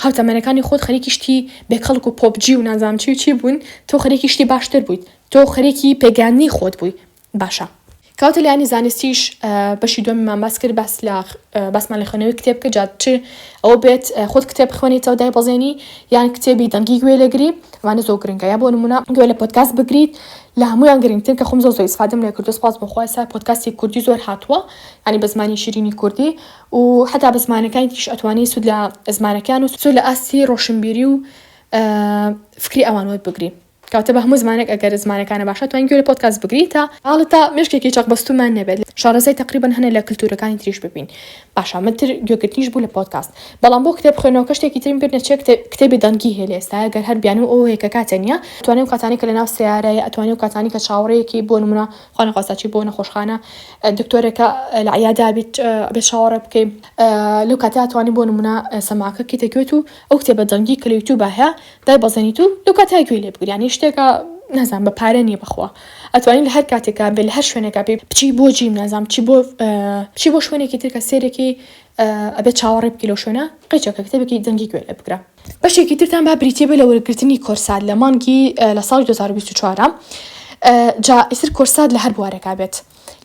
هاوتەمەنەکانی خۆت خەریکی شتی بێکەڵک و پۆپجی و نازانم چی و چی بوون تۆ خەریکی شتی باشتر بوویت تۆ خەریکی پێگەیاندنی خۆت بووی باشە کەواتە لایەنی زانستیش بەشی دووەمیمان باس کرد باس لە باسمان لە خوێنەوەی کتێب کرد جا چ ئەوە بێت خۆت کتێب بخوێنیتەوە دایبەزێنی یان کتێبی دەنگی گوێ لێگری ئەوانە زۆر گرنگە یا بۆ نمونە گوێ لە پۆدکاست بگریت لە هەمویان گرنگتر کە خۆم زۆر زۆر ئیسفادەم لێ کردو سپاس بۆ خوا ئێستا پۆدکاستی کوردی زۆر هاتووە یعنی بە زمانی شیرینی کوردی و حتا بە زمانەکانی تریش ئەتوانی سوود لە زمانەکان و سوود لە ئاستی ڕۆشنبیری و فکری ئەوان وەربگری. کەواتە بە هەموو زمانێک ئەگەر زمانەکانە باشە توانین گوێ لە پۆدکاست بگری تا حاڵەتا مێشکێکی چەق بەستوومان نەبێت شارەزای تەقریبەن هەنێ لە کلتورەکانی تریش ببین باشە من تر گوێگرتنیش بوو لە پۆدکاست بەڵام بۆ کتێب خوێندنەوەکە شتێکی ترم بیر نەچێ کتێبی دەنگی هەیە لە ئێستا ئەگەر هەر بیانوو ئەوە هەیە کە کاتێ نییە ئەتوانی ئەو کاتانەی کە لەناو سەیارەیە ئەتوانی ئەو کاتانەی کە چاوەڕێیەکی بۆ نمونە خوا نەخواستە چی بۆ نەخۆشخانە دکتۆرێکە لە عیادا بیت ئەبێت چاوەڕێ بکەی لەو کاتە ئەتوانی بۆ نمونە سەماعەکە بکەیتە گوێت و ئەو کتێبە دەنگی کە لە یوتیوبا هەیە دایبەزێنیت و لەو کاتە گوێی لێ بگری یانی شتێکە نازانم بە پارە نییە بەخوا ئەتوانی لە هەر کاتێکا بێ لە هەر شوێنێکا بێ بچی بۆ gym نازانم چی بۆ بچی بۆ شوێنێکی تر کە سێرێکی ئەبێ چاوەڕێ بکەی لەو شوێنە قیچەکە کتێبێکی دەنگی گوێ لێ بگرە. بەشێکی ترتان با بریتیە بێ لە وەرگرتنی کۆرسات لە مانگی لە ساڵی 2024 جا ئیتر کۆرسات لە هەر بوارێکا بێت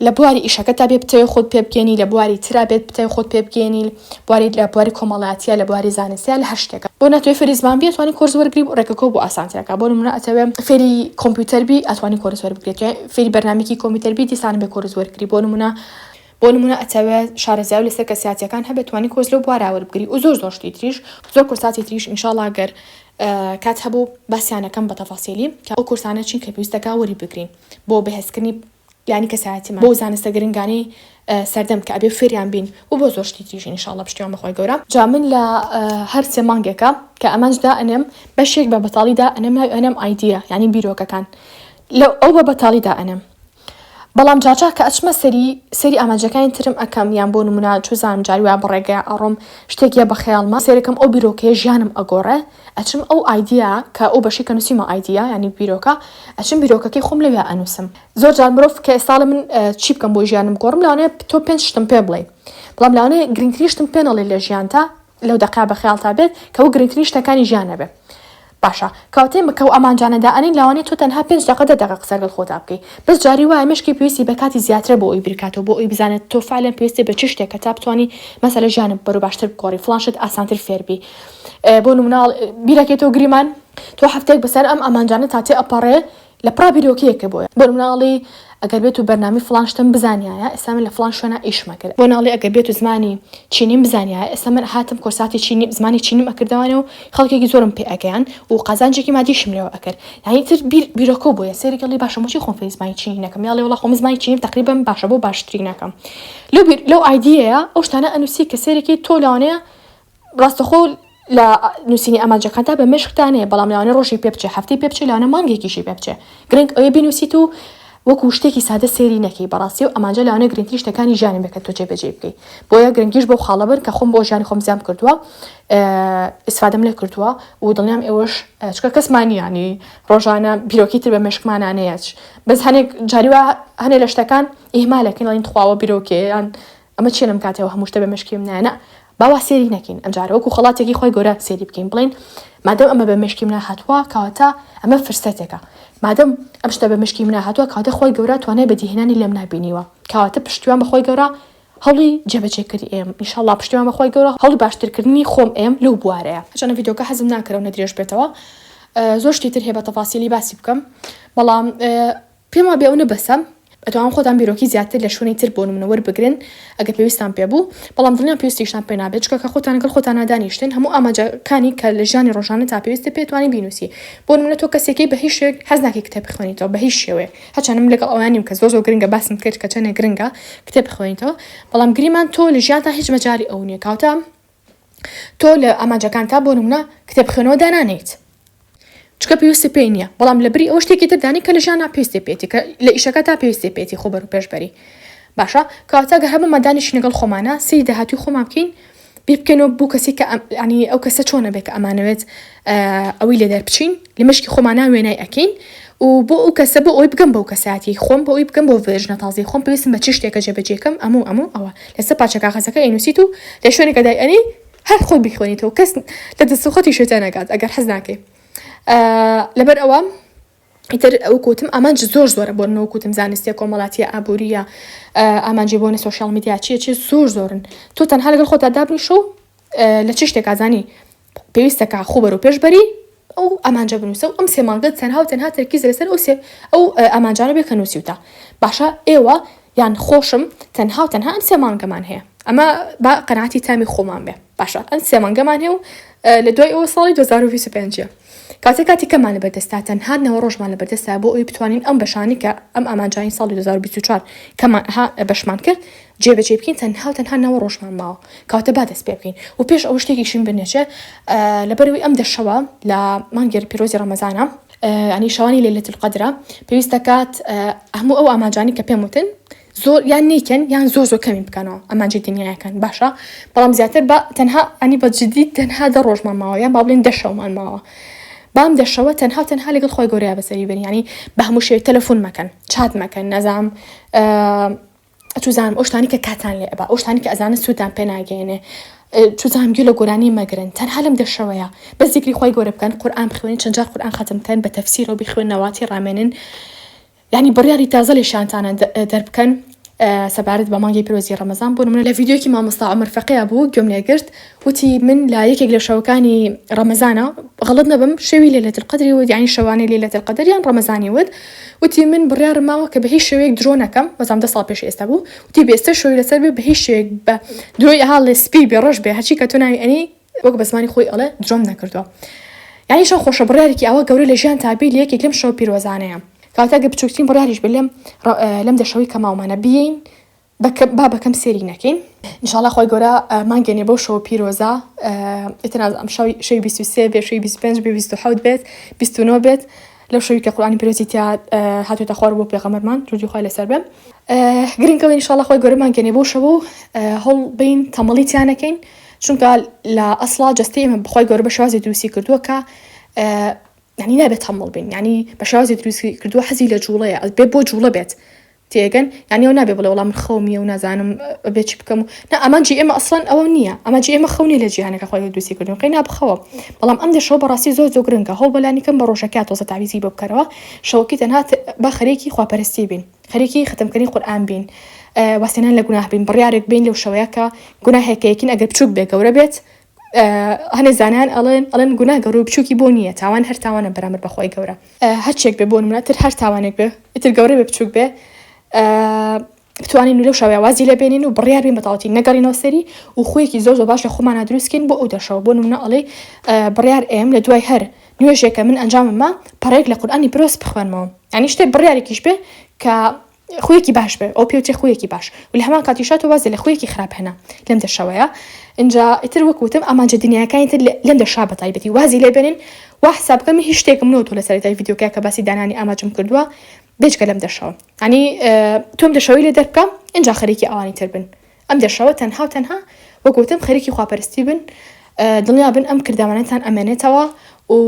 لە بواری ئیشەکەتا بێ بتەوێ خۆت پێ بگەینی لە بواری ترا بێت بتەوێ خۆت پێ بگەینی بواری لە بواری کۆمەڵایەتیە لە بواری زانستیا لە هەر شتێکە بۆ ناتوێ فێری زمان بی ئەتوانی کۆرس وەرگری ڕێگەکەو بۆ ئاسانترەکە بۆ نمونە ئەتەوێ فێری کۆمپیوتەر بی ئەتوانی کۆرس وەربگریت فێری بەرنامەیەکی کۆمپیوتەر بی دیسان بێ کۆرس وەرگری بۆ نمونە بۆ نمونە ئەتەوێ شارەزایی لەسەر کەسایەتیەکان هەبێت توانی کۆرس لەو بوارە وەربگری و زۆر زۆر شتی تریش زۆر کۆرساتی تریش ئینشاڵا گەر کات هەبوو باسیانەکەم بە تەفاسیلی کە ئەو کۆرسانە چین کە پێویستەکە وەری بگرین بۆ بەهێزکردنی یانی کەسایەتیمان بۆ زانستە گرنگانەی سەردەم کە ئەبێ فێریان بین و بۆ زۆر شتی تریش ان شاء اللە پشتیوان بەخوای گەورە. جا من لە هەر سێ مانگێکە کە ئامانج دا ئەنێم بەشێک بە بەتاڵی دا ئەنێم ناوی ئەنێم idea یانی بیرۆکەکان لە ئەو بە بەتاڵی دا ئەنێم بەڵام جارجار کە ئەچمە سەری سەیری ئامانجەکانی ترم ئەکەم یان بۆ نمونە چوزانم جاری وایە بە ڕێگەیا ئەڕۆم شتێک یە بە خەیاڵما سەیرەکەم ئەو بیرۆکەیە ژیانم ئەگۆڕێ ئەچم ئەو idea کە ئەو بەشەی کە نوسیومە idea یانی بیرۆکە ئەچم بیرۆکەکەی خۆم لەویا ئەنوسم زۆر جار مرۆڤ کە ئێستا ئەڵێ من چی بکەم بۆ ژیانم بگۆڕم لەوانەیە تۆ پێنج شتم پێ بڵێی بەڵام لەوانەیە گرنگترین شتم پێ نەڵێی لە ژیانتا لەو دەقەیا بە خەیاڵتا بێت کە ئەو گرنگترین شتەکانی ژیان نەبێ. باشە کەواتە ئێمە کە ئەو ئامانجانە دائەنێین لەوانەیە تۆ تەنها پێنج دەقە دە دەقە قسە لەگەڵ خۆتا بکەی بەس جاری وایە مێشکی پێویستی بە کاتی زیاترە بۆ ئەوی بیرکاتەوە بۆ ئەوی بزانێت تۆ فعلەن پێویستت بە چ شتێکە تا بتوانی مەسەلە ژیانت بەرەو باشتر بگۆڕی فڵان شت ئاسانتر فێربی بۆ نمونە بیرەکەیتەوە گریمان تۆ هەفتەیەک بەسەر ئەم ئامانجانە تا تێ ئەپەڕێ لە پڕا بیرۆکەیەکە بۆیە بۆ نمونە ئەڵێی ئەگەر بێت و بەرنامەی فڵان شتم بزانیایە ئێستا من لە فڵان شوێنا ئیشم ئەکرد بۆ ناڵێ ئەگەر بێت و زمانی چینیم بزانیایە ئێستا من ئەهاتم کۆرساتی چینی زمانی چینیم ئەکردەوانێ و خەڵکێکی زۆرم پێ ئەگەیان و قازانجێکی مادیشم لێوە ئەکرد یانی تر بیر بیرۆکە بۆیە سەیرێک ئەڵێی باشە بۆچی خۆم فێری زمانی چینی نەکەم یا ئەڵێ وەڵا خۆم زمانی چینیم تەقریبەن باشە بۆ باشتری نەکەم لەو بیر لەو ئایدیەیە ئەو شتانە ئەنووسی کە سەیرێکی تۆ لەوانەیە ڕاستەخۆ لە نووسینی ئامانجەکانتا بە مێشکتا نەیە بەڵام لەوانەیە ڕۆژی پێ بچێ هەفتەی پێ بچێ لەوانە مانگێکیشی پێ بچێ گرنگ ئەوەیە بینووسیت و وەکو شتێکی سادە سەیری نەکەی بەڕاستی و ئامانجە لەوانەیە گرنگترین شتەکانی ژیانی بێت کە تۆ جێبەجێی بکەی بۆیە گرنگیش بەو خاڵە بن کە خۆم بۆ ژیانی خۆم زیام کردووە ئیسفادەم لێ کردووە و دڵنیام ئێوەش چکە کەسمان نییە ینی ڕۆژانە بیرۆکی تر بە مێشکمانە نەیەت بەس هەنێک جاری وا هەنێ لە شتەکان ئیهمالەکەین ئەڵێین تخواوە بیرۆکێ یان ئەمە چیە لەم کاتەوە هەموو شتە بە مێشکی منایە نا با وا سێری نەکەین ئەمجارە وەکو خەڵاتێکی خوای گەورە سێری بکەین بڵێین مادەم ئەمە بە مێشکی منا هاتووە کەواتە ئەمە فرسەتێکە مادەم ئەم شتە بە مێشکی منا هاتووە کەواتە خوای گەورە توانای بەدیهێنانی لێم نابینیوە کەواتە پشتیوان بە خوای گەورە هەوڵی جێبەجێکردنی ئێم ئینشاڵڵا پشتیوان بە خوای گەورە هەوڵی باشترکردنی خۆم ئێم لەو بوارەیە هەرچەندە ڤیدیۆکە حەزم ناکرد ئەونە درێژ بێتەوە زۆر شتی تر هەیە بە تەفاسیلی باسی بکەم بەڵام پێم وابێ ئەونە بەسە، ئەتوانن خۆتان بیرۆکەی زیاتر لە شوێنی تر بۆ نمونە وەربگرن ئەگەر پێویستان پێ بوو، بەڵام دڵنیام پێویستیشتان پێ نابێت چونکە کە خۆتان لەگەڵ خۆتانا دانیشتن هەموو ئامانجەکانی کە لە ژیانی ڕۆژانەتا پێویستە پێ توانی بینوسی بۆ نمونە تۆ کەسێکی بە هیچ شێوەیەک حەز ناکەی کتێب بخوێنیتەوە بە هیچ شێوەیەک هەرچەندە من لەگەڵ ئەوەیا نیم کە زۆر زۆر گرنگە باسم کرد کە چەندێک گرنگە کتێب بخوێنیتەوە بەڵام گریمان تۆ لە ژیانتا هیچ مەجالی ئەو نییە کەواتە تۆ لە ئامانجەکانتا بۆ نمونە کتێب خوێنەوە دانانێیت چونکە پێویستی پێی نییە بەڵام لە بری ئەوە شتێکی تر دانی کە لە ژیانا پێویستی پێێتی کە لە ئیشەکە تا پێویستی پێێتی خۆ بەرو پێش بەری باشە کەواتە گەر هەموومان دانیشین لەگەڵ خۆمانە سەیری داهاتووی خۆمان بکەین بیر بکەینەوە بۆ کەسی کە ینی ئەو کەسە چۆنە بێت کە ئەمانەوێت ئەوەی لێ دەربچین لە مشکی خۆمانە وێنای ئەکەین و بۆ ئەو کەسە بۆ ئەوی بگەم بەو کەساتی خۆم بۆ ئەوی بگەم بۆ version ە تازەی خۆم پێویستم بە چ شتێکە جێبەجێکەم ئەمە و ئەمە ئەوە لەسەر پارچە کاغەزەکە ئەینوسیت و لە شوێنێکە دای ئەنێی هەر خۆت بیخوێنیتەوە کەس لە دەستوخەتی شێتە نەگات ئەگەر حەز ناکەی لەبەر ئەوە ئیتر ئەو کوتم ئامانج زۆر زۆرە بۆ نەوە کوتم زانستیە کۆمەڵاتیە ئابووریە ئامانجی بۆنە social media چیە چی زۆر زۆرن تۆ تەنها لەگەڵ خۆتا دابنیشە و لە چ شتێکا زانی پێویستە کە خۆ بەرەو پێش بەری ئەو ئامانجە بنووسە و ئەم سێ مانگە تەنها و تەنها تەرکیز لەسەر ئەو سێ ئەو ئامانجانە بێ کە نووسیوتە باشە ئێوە یان خۆشم تەنها و تەنها ئەم سێ مانگەمان هەیە ئەمە با قەناعەتی تامی خۆمان بێ باشە ئەم سێ مانگەمان هەیە و لە دوای ئەوە ساڵی 2025 کاتێ کاتی کەمان لەبەردەستا تەنها نەوە ڕۆژمان لەبەردەستا بۆ ئەوی بتوانین ئەم بەشانی کە ئەم ئامانجانی ساڵی 2024 کەمان ها بەشمان کرد جێبەجێ بکەین تەنها و تەنها نەوە ڕۆژمان ماوە کەواتە با دەست پێ بکەین و پێش ئەوە شتێکیشم بنێچێ لەبەرەوەی ئەم دەشەوە لە مانگی پیرۆزی ڕەمەزانە ینی شەوانی لەیلەت القەدرە پێویستە کات هەموو ئەو ئامانجانی کە پێم وتن زۆر یان نیکەن یان زۆر زۆر کەمی بکەنەوە ئامانجی دنیاکەن باشە بەڵام زیاتر بە تەنها ئەنی بە جدی تەنها دە ڕۆژمان ماوە یان با بڵێن دە شەومان ماوە بام دەشەوە تەنها تەنها لەگەڵ خۆی گەورەیە بەسەری بێن ینی بە هەموو شێوەیەک تەلەفۆن مەکەن چات مەکەن نەزام چوزانم ئەو شتانی کە کاتان لێ ئەبا ئەو شتانی کە ئەزانن سوودتان پێ ناگەیەنێ چوزانم گوێ لە گۆرانی مەگرن تەنها لەم دەشەوەیە بەس زیکری خوای گەورە بکەن قورئان بخوێنن چەند جار قورئان خەتم بکەن بە تەفسیرەوە بیخوێننەوە تێڕامێنن یعنی بڕیاری تازە لە ژیانتانە دەربکەن سەبارەت بە مانگی پیرۆزی ڕەمەزان بۆ نمونە لە ڤیدیۆیەکی مامۆستا عومەر فەقیە بوو گوێم لێگرت وتی من لە یەکێک لە شەوەکانی ڕەمەزانە غەڵەت نەبم شەوی لەیلەت القەدری وت یعنی شەوانەی لەیلەت القەدر یان ڕەمەزانی وت وتی من بڕیارم ماوە کە بە هیچ شێوەیەک درۆ نەکەم وەزام دە ساڵ پێش ئێستا بوو وتی بێ ئێستا شەوی لەسەر بێ بە هیچ شێوەیەک بە درۆی ئەها لێ سپی بێ ڕەش بێ هەرچی کە تۆ ناوی ئەنی وەک بە زمانی خۆی ئەڵێ درۆم نەکردووە یعنی چەند خۆشە بڕیارێکی ئاوا گەورە لە ژیان تا بی لە یەکێک لەم شەوە پیرۆزانەیە کەواتە گەر بچووکترین بڕیاریش بێ لەم لەم دە شەوەی کە ماومانە بیەین با بەکەم سێری نەکەین. ان شاءاللە خوای گەورە مانگێنێ بەو شەوە پیرۆزە ئیتر نازانم شەوی شەوی 23 بێ شەوی 25 بێ 27 بێت 29 بێت لەو شەوی کە قورئانی پیرۆزی تیا هاتوێتە خوار بۆ پێغەمبەرمان درودی خوای لەسەر بێ گرنگەوە ان شاءاللە خوای گەورە مانگێنێ بەو شەوە و هەوڵ بین تەمەڵی تیا نەکەین چونکە لە ئەسڵا جەستەی ئێمە بەخوای گەورە بە شێوازی دروستی کردووە کە یعنی نابێت تەمەڵ بین یعنی بە شێوازی دروستی کردووە حەزی لە جوڵەیە بێ بۆ جوڵە بێت. تێگەن یانی ئەوە نابێ بڵێ وەڵا من خەوم نییە و نازانم ئەبێ چی بکەم و نا ئامانجی ئێمە ئەسڵەن ئەوە نییە ئامانجی ئێمە خەو نییە لە جیهانەکە خۆی دروستی کردوین قەی نابخەوە بەڵام ئەم دەشەوە بەڕاستی زۆر زۆر گرنگە هەوڵ بەلانی کەم بە ڕۆژەکە تۆزە تاویزی بۆ بکەرەوە شەوەکی تەنها با خەرێکی خواپەرستی بین خەرێکی ختمکردنی قورئان بین واسێنان لە گوناه بین بڕیارێک بین لەو شەوەیە کە گوناهێکەیەکین ئەگەر بچوک بێ گەورە بێت هەنێ زانایان ئەڵێن ئەڵێن گوناه گەورە و بچووکی بۆ نییە تاوان هەر تاوانە بەرامبەر بە خوای گەورە هەرچێک بێ بۆ نمونە تر هەر تاوانێک بێ ئیتر گەورە بێ بچووک بێ بتوانین لەو شەوەیە وازی لێ بێنین و بڕیار بین بەتەواوەتی نەگەڕینەوە سەری و خویەکی زۆر زۆر باش لە خۆمانا دروست کەین بۆ ئەو دەشەوە بۆ نمونە ئەڵێ بڕیار ئێم لە دوای هەر نوێژێکە من ئەنجاممە پەڕەیەک لە قورئانی پیرۆز بخوێنمەوە یعنی شتێک بڕیارێکیش بێ کە خویەکی باش بێ ئەو پێوترێ خویەکی باش و لە هەمان کاتیشا تۆ وازی لە خویەکی خراپ هێنا لەم دەشەوەیە ئینجا ئیتر وەک وتم ئامانجە دنیاکانی تر لەم دەشا بە تایبەتی وازی لێ بێنین وا حساب بکەم هیچ شتێکم نەوتوە لە سەرەتای ڤیدیۆکە کە باسی دانانی ئامانجم کردووە بێجگە لەم دەشەوە ینی تۆم دەشەوەی لێ دەربکە ئینجا خەریکی ئەوانی تر بن ئەم دەشەوە تەنها و تەنها وەک وتم خەریکی خواپەرستی بن دڵنیا بن ئەم کردەوانەتان ئەمێنێتەوە و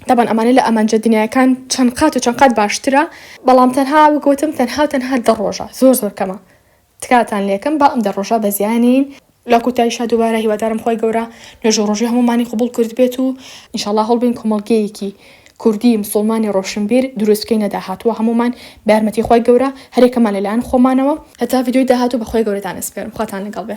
تەبعەن ئەمانە لە ئامانجە دنیایەکان چەند قات و چەند قات باشترە بەڵام تەنها وەک وتم تەنها و تەنها دە ڕۆژە زۆر زۆر کەمە تکاتان لێکەم با ئەم دە ڕۆژە بەزیانین. لە کۆتاییشا دووبارە هیوادارم خوای گەورە نوێژ و ڕۆژوی هەموومانی قبوڵ کردبێت و ان شاء اللە هەوڵبەین کۆمەڵگەیەکی کوردی مسوڵمانی ڕۆشنبیر دروست بکەین لە داهاتووە هەموومان بە یارمەتی خوای گەورە هەریەکەمان لەلایەن خۆمانەوە. هەتا ڤیدیۆی داهاتوو بە خوای گەورەتان ئەسپێرم خواتان لەگەڵ بێ.